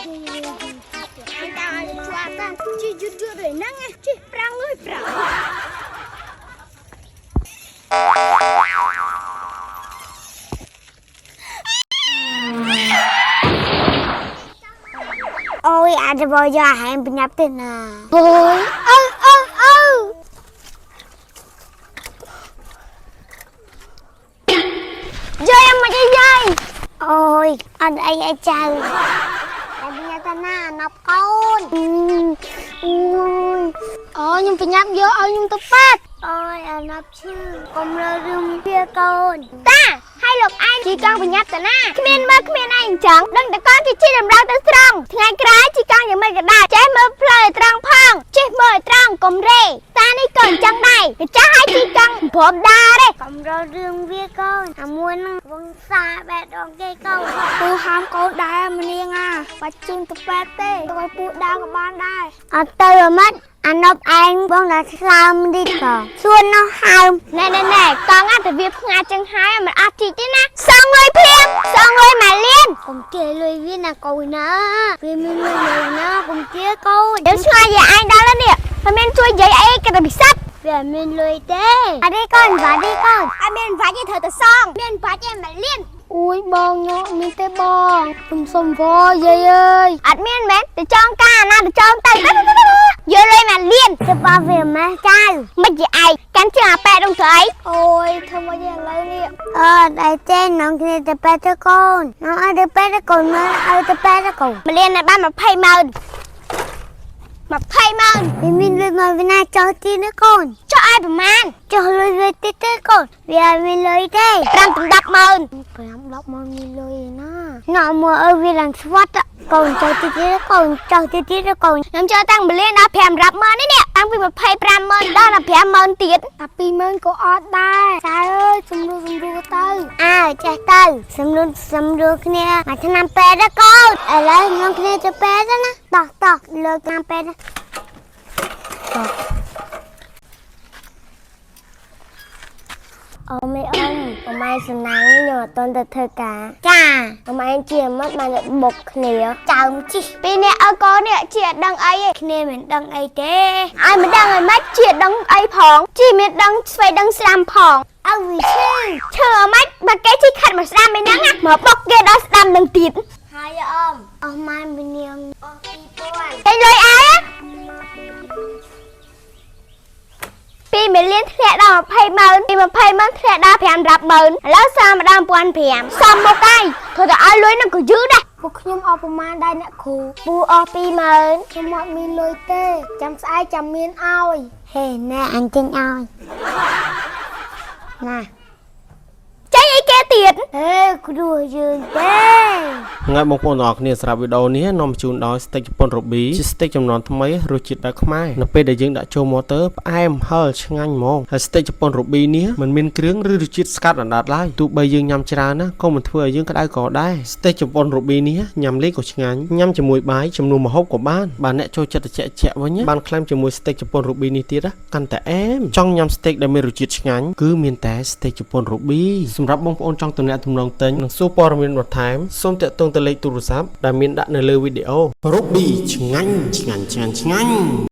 អញតាឲ្យជួតាជិះយឺតយឺតเลยហ្នឹងជិះប្រាំងអើយប្រាំង អូយអាចបយកអាហារបញ្ញាប់ទេណាអូយអើអើអើ យាយមកយាយ អូយអត់អីអីចៅតែបញ្ញាតាណាណប់កូនអូយ អូខ្ញុំបញ្ញាប់យកឲ្យខ្ញុំទៅប៉ាត់ អូយអាណប់ឈឺកុំលើរឿងវាកូន តាឲ្យលោកឯងជីកង់បញ្ញាប់តាណាគ្មានមើលគ្មានឯងអញ្ចឹងដឹងតែកង់គេជិះតម្រង់ទៅត្រង់ថ្ងៃក្រោយជីកង់យ៉ាងម៉េចក៏ដោយចេះមើលផ្លូវឲ្យត្រង់ផងចេះមើលឲ្យត្រង់កុំរេតានេះក៏អញ្ចឹងដែរគេចាស់ឲ្យជីកង់ព្រមដើរទេ កុំរើរឿងវាកូនអាមួយនឹងវងសាបែដងគេកូន ពូហាមកូនដែរមនាងអាបាច់ជូនទៅពេទ្យទេទៅឲ្យពូដើរក៏បានដែរ អត់ទៅអាម៉ាត់អាណប់ឯងបងដល់ឆ្លើមនេះក៏សួននោះហើម ណែណែណែកង់អាទៅវាផ្ងាចឹងហើយមិនអត់ជីទេណាសងលុយភ្លាមសងលុយមកលៀន កុំជេរលុយវាណាកូនណាវាមានលុយនៅណាកុំជេរកូន ดี๋ยวឆ្ងាយយាយឯងដល់ហើយនេះមិនមានជួយនិយាយអីគេតែពិសិដ្ឋ វាមានលុយទេអត់ទេកូនវ៉ាទេកូន អត់មានវាច់ទេត្រូវតែសងមានវាច់ទេមកលៀន អូយបងញក់មានទេបងខ្ញុំសុំវយាយអើយ អត់មានមែនទៅចងការណាទៅចងទៅយកលុយមកលៀន ទៅបោះវាម៉េះចៅ មិនជាឯងកាន់ជើងអាប៉ែដងត្រី អូយធ្វើមកយ៉ាងឥឡូវនេះអត់តែទេនងគ្នាទៅប៉ែទៅកូននងឲ្យទៅប៉ែទៅកូនមើលឲ្យទៅប៉ែទៅកូន មកលៀនឲ្យបាន20ម៉ឺន20ម៉ឺន វាមានលុយមកវិណាចោះទីនេះកូន ចុះឲ្យប្រមាណ ចុះលុយវាតិចទេកូនវាអត់មានលុយទេ 5ដល់10ម៉ឺន 5 10មកមានលុយណាណ៎មកឲ្យវាឡើងស្វាត់កូនចោះទីទៀតកូនចោះទីទៀតកូន ខ្ញុំចូលតាំងមួយលានដល់5 10ម៉ឺននេះនេះតាំងពី25ម៉ឺនដល់15ម៉ឺនទៀត អា20000ក៏អត់ដែរចៅអើយសំរួលសំរួលទៅអើចេះទៅសំរួលសំរួលគ្នាមួយឆ្នាំពេទ្យទៅកូនឥឡូវខ្ញុំគ្នាទៅពេទ្យទៅណាតោះតោះលើកឆ្នាំពេទ្យណាអូមេអ៊ំអ៊ំឯងសំណាងខ្ញុំអត់ទាន់ទៅធ្វើការចាអ៊ំឯងជាមកបានបុកគ្នាចើមជី ពីអ្នកឲ្យកូននេះជាអត់ដឹងអីទេ គ្នាមិនដឹងអីទេ ឲ្យមិនដឹងឲ្យម៉េចជាដឹងអីផងជាមានដឹងស្វ័យដឹងស្ដាំផង ឲ្យវាឈឺ ឈឺឲ្យម៉េចបើគេជីខាត់មកស្ដាំឯហ្នឹងណាមកបុកគេដល់ស្ដាំនឹងទៀត ហើយអ៊ំអស់ម៉ែមីនាងអស់2000 តែលុយឲ្យណាពីមួយលានធ្លាក់ដល់20ម៉ឺនពី20ម៉ឺនធ្លាក់ដល់5 10ម៉ឺនឥឡូវសាមកដល់1500សំមកហើយធ្វើតែឲ្យលុយហ្នឹងក៏យឺតដែរ ពួកខ្ញុំអស់ប្រមាណដែរអ្នកគ្រូពូអស់20000ខ្ញុំអត់មានលុយទេចាំស្អែកចាំមានឲ្យហេណែអញចេញឲ្យណា ចេញអីគេទៀត ហេគ្រូយើងទេ ថ្ងៃបងប្អូនទាំងអស់គ្នាសម្រាប់វីដេអូនេះនាំជូនដោយស្ទេកជប៉ុន Ruby ជាស្ទេកចំនួនថ្មីរសជាតិបែបខ្មែរនៅពេលដែលយើងដាក់ចូលមកទៅផ្អែមហឹរឆ្ងាញ់ហ្មងហើយស្ទេកជប៉ុន Ruby នេះមិនមានគ្រឿងឬរសជាតិស្កាត់អណ្ដាតឡើយទោះបីយើងញ៉ាំច្រើនណាក៏មិនធ្វើឲ្យយើងក្តៅកដែរស្ទេកជប៉ុន Ruby នេះញ៉ាំលេងក៏ឆ្ងាញ់ញ៉ាំជាមួយបាយជំនួសម្ហូបក៏បានបាទអ្នកចូលចិត្តត្រជាក់ៗវិញណាបានក្លែមជាមួយស្ទេកជប៉ុន Ruby នេះទៀតណាកាន់តែអែមចង់ញ៉ាំស្ទេកដែលមានរសជាតិឆ្ងាញ់គឺមានតែស្ទេកជប៉ុន Ruby សម្រាប់បងប្អូនចង់ទំនាក់ទំនងទិញនិងសួរព័ត៌មានបន្ថែមសូមទាក់ទងទៅលេខទូរស័ព្ទដែលមានដាក់នៅលើវីដេអូ Ruby ឆ្ងាញ់ឆ្ងាញ់ឆ្ងាញ់ឆ្ងាញ់។